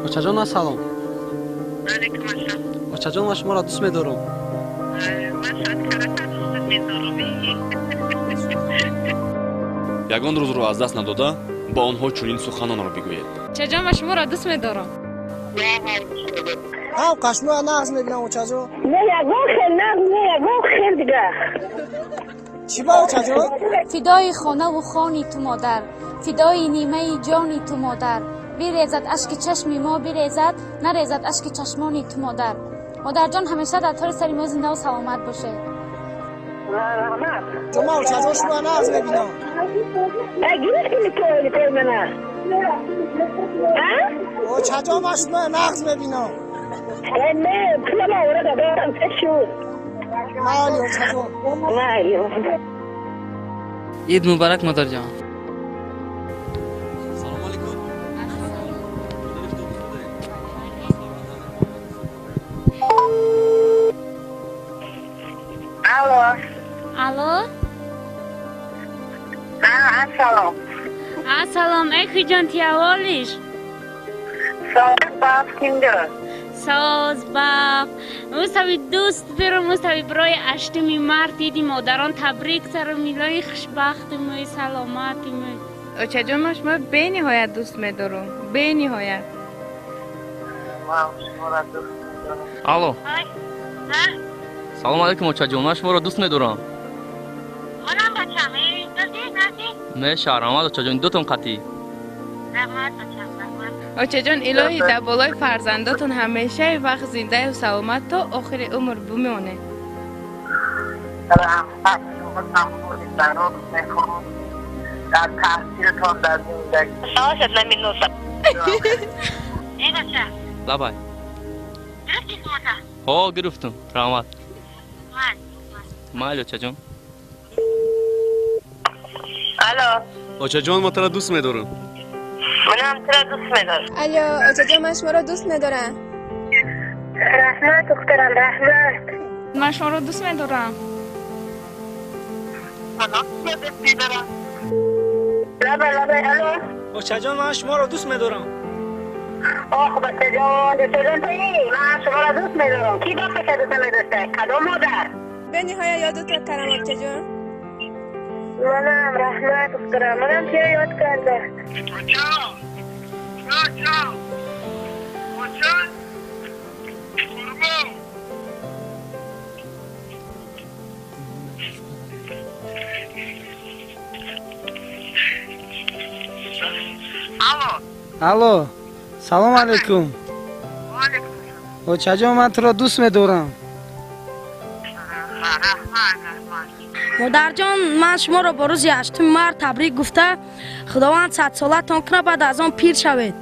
Очаҷон, ассалом. Алейкум ассалом. Очаҷон, ман шуморо дӯст медорам. Ман садкарата дӯстат медорам. Ягон рӯзро аз даст надода, ба онҳо чунин суханонро бигӯед. Очаҷон, ман шуморо дӯст медорам. Ҳам қашмоя нағз мебинам, очаҷон. Не, ягон хел нағз, не, ягон хел дига. Чӣ ба, очаҷон? Фидои хонаву хони ту модар, фидои нимаи ҷони ту модар. Бирезад ашки чашми мо, бирезад, нарезад ашки чашмони ту модар. Модарҷон, ҳамеша дар тори сари мо зиндаву саломат бошед. Раҳмат. Ҷома, очаҷон, шумоя нағз мебинам. Гирифтӣ тои мана? Очаҷон, ман шумоя нағз мебинам. Не, пулама оварда додам, чӣ шуд? Майли, очаҷон. Майли. Ид муборак, модарҷон. Салом алейкум. Алло. Алло. Ассалом. Ассалом, эй хуҷон, ти аволиш? Соз баф, киндо? Соз баф. Мустави дӯст дорам, мустави барои 8 март иди модарон табрик сарам, илоҳи хушбахтимӯй, саломатимӯй. Очаҷон, ман шуморо бениҳоят дӯст медорам, бениҳоят. Ман шуморо дӯст медорам. Алло. Салом алейкум, очаҷон, ман шуморо дӯст медорам. Манам бачам, додӣ, додӣ? Не, шаҳрамад, очаҷон, дутон қатъӣ. Раҳмат, бачам, раҳмат. Очаҷон, илоҳӣ дар болои фарзандотон ҳамешаи вақт зиндаю саломат то охири умр бимонед. Раҳмат, шумо самбури барор мехоҳам дар таҳсилтон, дар зиндагӣ. Осталось одна минута. Эй, бача. Лабай. Гирифтӣ шумота? Ҳо, гирифтум, раҳмат. Майли, очаҷон. Алло. Очаҷон, ман туро дӯст медорам. Манам туро дӯст медорам. Алло, очаҷон, ман шуморо дӯст медорам. Раҳмат, духтарам, раҳмат. Ман шуморо дӯст медорам. Манам туро дӯст медорам. Лабай, лабай, алло. Очаҷон, ман шуморо дӯст медорам. Ох, бачаҷон, дӯстаҷон тоӣ, ман шуморо дӯст медорам. Кӣ бачаша дӯст намедошта? Кадом модар? Бениҳоят ёдатон кардам, очаҷон. Манам, раҳмат, духтарам, манам туро ёд кардам. Очаҷон, очаҷон, очаҷон, қурбон. Алло. Алло, салом алейкум. Алейкум. Очаҷон, ман туро дӯст медорам. Раҳмат, раҳмат. Модарҷон, ман шуморо бо рӯзи 8 март табрик гуфта, Худованд садсолатон кунад, баъд аз он пир шавед.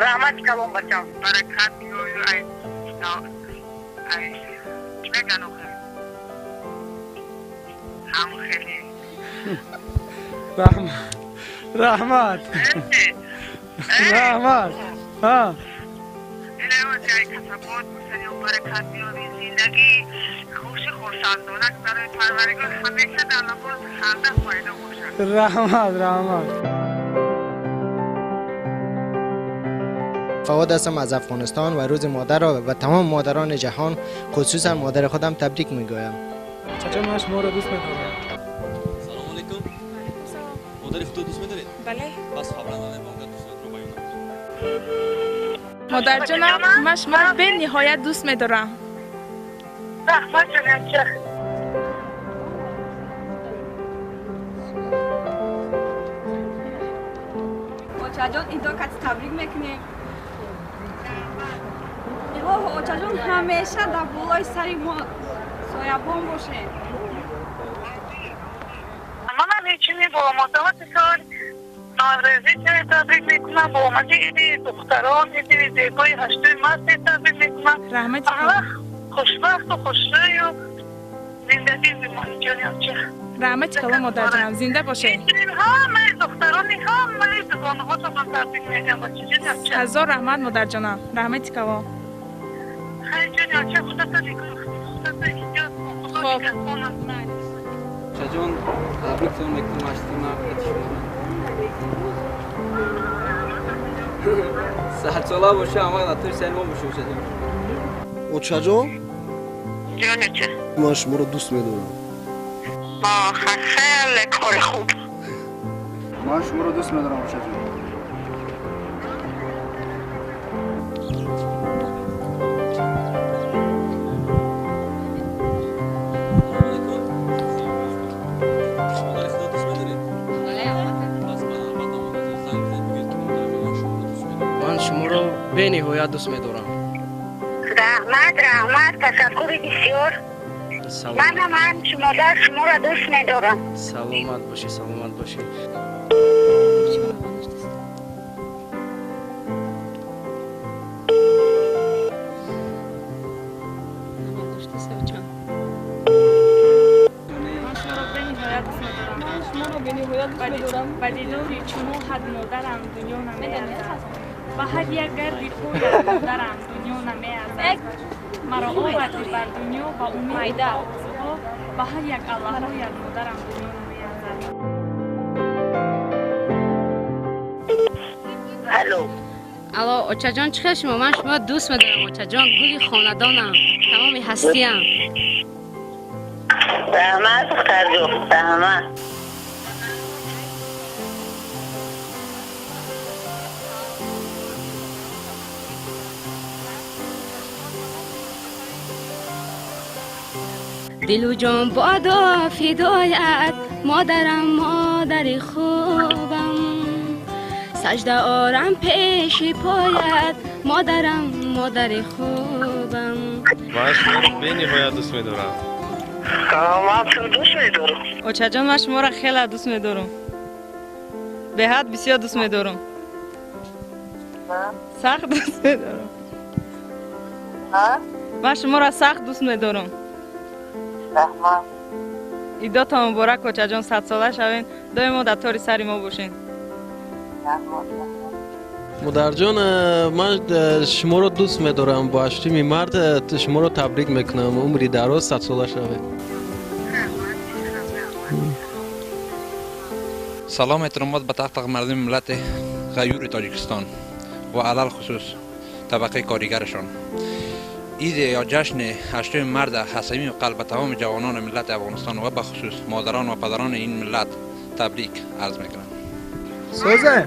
Раҳмат калом, бачам. Баракат биёю, ай ай чӣ меган охир? Ҳам хеле. Раҳмат. Раҳмат. Раҳмат. Ҳа. Илоҳи касабот бошад, баракат биёри, зиндагӣ хуши хурсандона барои парваригор ҳамеша дар лабони ханда пайдо бошад. Раҳмат, раҳмат. فواد هستم از افغانستان و روز مادر را به تمام مادران جهان، خصوصا مادر خودم، تبریک میگویم. چچا، من شما را دوست می‌دارم. سلام علیکم. مادر خود دوست می‌دارید؟ بله. پس فوراً بانک دوستت رو بیان کنید. مادر جانم، من شما را به نهایت دوست می‌دارم. رحمت جانم. очаҷон, идо кати табрик мекунем. Илоҳо, очаҷон, ҳамеша дар болои сари мо соябон бошед. Манам ҳечини бо омодаоти сол наврӯзӣ табрик мекунам, бо омади иди духтарон, иди зебои 8 март табрик мекунам. Раҳмати Аллоҳ хушбахту хушрӯю зиндагӣ бимонӣ, ҷони оча. Раҳмати калом, модарҷонам, зинда бошед. Ҳамаи духтарони ҳамаи дугонаҳото ман табрик мегӯям, бачаҷони оча. Ҳазор раҳмат, модарҷонам, раҳмати калом. Хай, ҷони оча, худато нигоҳ кун, худато эҳтиёт кун, худо Хоб. нигаҳбонат. Очаҷон, табриктон мекунам 8 март шуморо. 100 сола боша, ҳама дар тӯи сари мо боша, очаҷон. Очаҷон? Ҷон, оча. Ман шуморо дӯст медорам. Хеле кори хуб. Ман шуморо дӯст медорам, очаҷон. Ман шуморо бениҳоят дӯст медорам. Раҳмат, раҳмат, ташаккури бисёр. Манам ҳамчун модар шуморо дӯст медорам. Саломат бошӣ, саломат бошӣ. Ман шуморо бениҳоят дӯст медорам. Ман шуморо бениҳоят дӯст медорам. Ба дидори чуно ҳад модарам дунё намеарзад. Ба ҳад як гарди поям модарам дунё намеарзад. Маро овардӣ бар дунё ба умеду орзуҳо, ба ҳар як аллаҳоят модарам дунё намеарзад. Алло. Алло, очаҷон, чӣ хел шумо? Ман шуморо дӯст медорам, очаҷон, гули хонадонам, тамоми ҳастиям. Раҳмат, духтарҷон, раҳмат. Дилу ҷон бодо фидоят, модарам, модари хубам. Сажда орам пеши поят, модарам, модари хубам. Ман шуморо бениҳоят дӯст медорам. Ман туро дӯст медорам. Очаҷон, ман шуморо хеле дӯст медорам. Беҳад бисёр дӯст медорам. Сахт дӯст медорам. Ман шуморо сахт дӯст медорам. Раҳмат. Идотон муборак, очаҷон, 100 сола шавен, доимо дар тори сари мо бошен. Раҳмат. Модарҷон, ман шуморо дӯст медорам. Бо 8 март шуморо табрик мекунам. Умри дароз, 100 сола шавед. Салом, эҳтиромот ба тақ мардуми миллати ғайюри Тоҷикистон ва алалхусус табақаи коригарашон. Ид ё ҷашни 8 март аз самими қалб ба тамоми ҷавонони миллати Афғонистон ва бахусус модарон ва падарони ин миллат табрик арз мекунам. Сӯзан?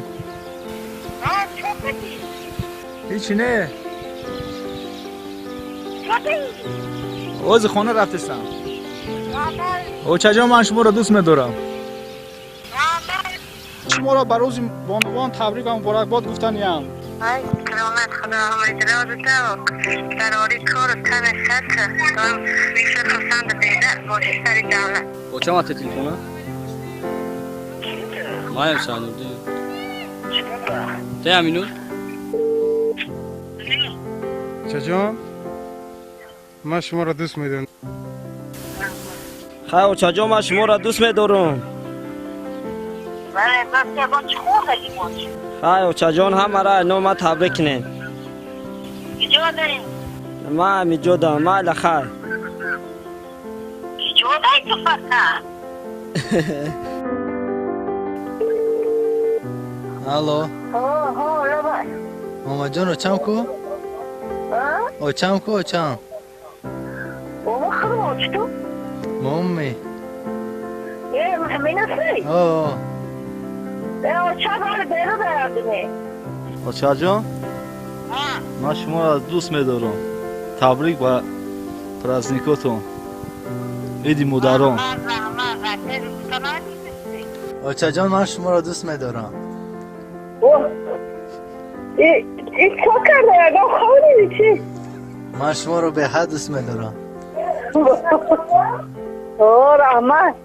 Ҳечи не. Ози хона рафтестам. Очаҷон, ман шуморо дӯст медорам. Шуморо ба рӯзи бонувон табрик ва муборакбод гуфтаниям. Ай, саломат, худо ҳамаи дарори кору тани сатр доим бисёр хурсанду бедард боши сари давлат. Очам, ате телефона? Маем Шаҳнурдин. Те Аминур? Очаҷон, ман шуморо дӯст медорам. Хай, очаҷон, ман шуморо дӯст медорам. Бале, бас ягон чӣ хӯрдагӣ бош? Хай, очаҷон, ҳамаро нома табрик кунед. Киҷо дарем? Ман ҳамиҷо дам, майла, хай. Киҷо дай ту фақат? Алло. Ҳо, лабай. Мамаҷон, очам ку? Очам ку, очам? Бобо, худо очту? Момми. Е, ҳамин аст? О. Е, оча бали беру дарадиме. Очаҷон, ман шуморо дӯст медорам. Табрик ба праздникотон, иди модарон. Очаҷон, ман шуморо дӯст медорам. Чо карда, ягон хонди чӣ? Ман шуморо беҳад дӯст медорам. О, раҳмат.